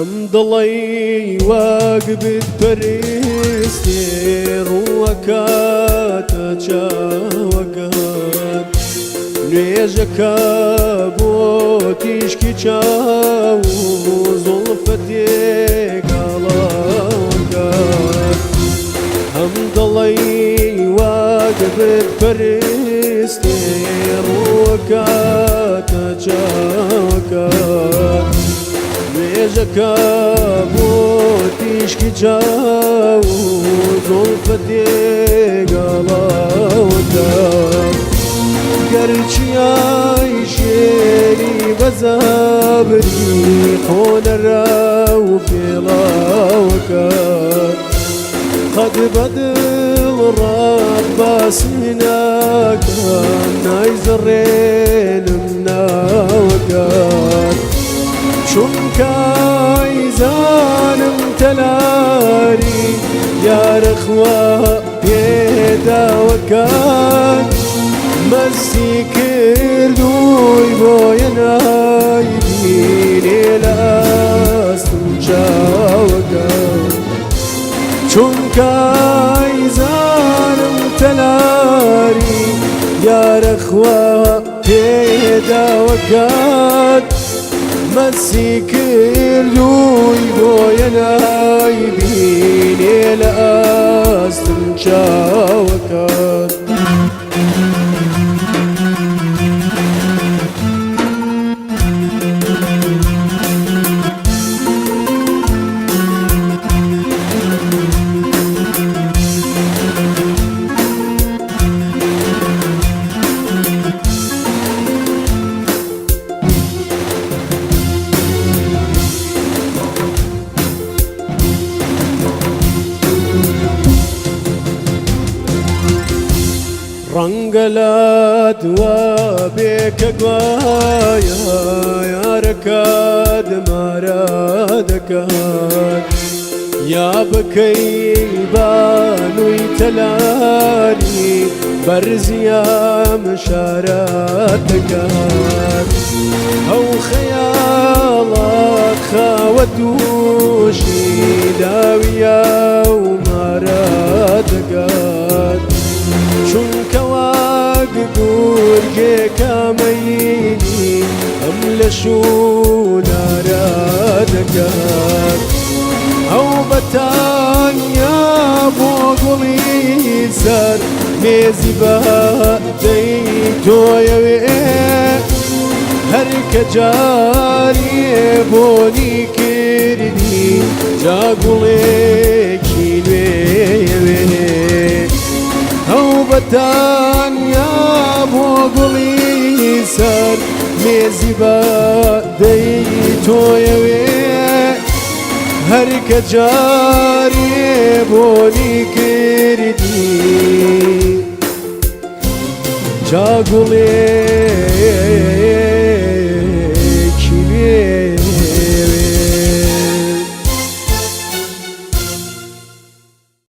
ئەم دڵەی وەک بتپەرستێ ڕووەکاتە چاوەکان نوێژەکە بۆ تیشکی چاو و زوڵفە تێکاڵاوەکان ئەم دڵەی وەک بتپەرستێ ڕووەکاتە چاوەکان نوێژەکە بۆ تیشکی چاو زوڵفە تێگاڵاوەکان گەرچیای شێری بەزابری قۆنەرە و پێڵاوەکان قەد بەدڵ ڕاباسی ناکەم نایزڕێنم ناوەکان چونکە ئایزانم تەلاری یارەخوا پێداوەکان مەستی کردووی بۆیە نایبینێ لە ئاستم چاوەکان چونکە ئایزانم تەلاری یارەخوا پێداوەکات مەسی کردووی بۆیە نایبینێ لە ئاستم چاوەکات. ڕەنگە لە دوا بێ کە گوایە یارەکە دمارە دەکات یا بکەی بانووی تەلاری بەرزیام شارات دەکات ئەو خەیاڵات خاوە دووشی لاویە و مارا دەگات چونکە واگ گورگێکە مەیلی ئەم لە شوونارا دەگات ئەو بەتانیا بۆ گوڵی سەر مێزی بە دەی تۆیەوێ هەر کە جاریێ بۆنی کردی جا گوڵێکی نوێیەوێ ئەو بەتانیا بۆ گوڵی سەر مێزی بە دەی تۆیەوێ هەر کە جارێ بۆنی کردی جا گوڵێکی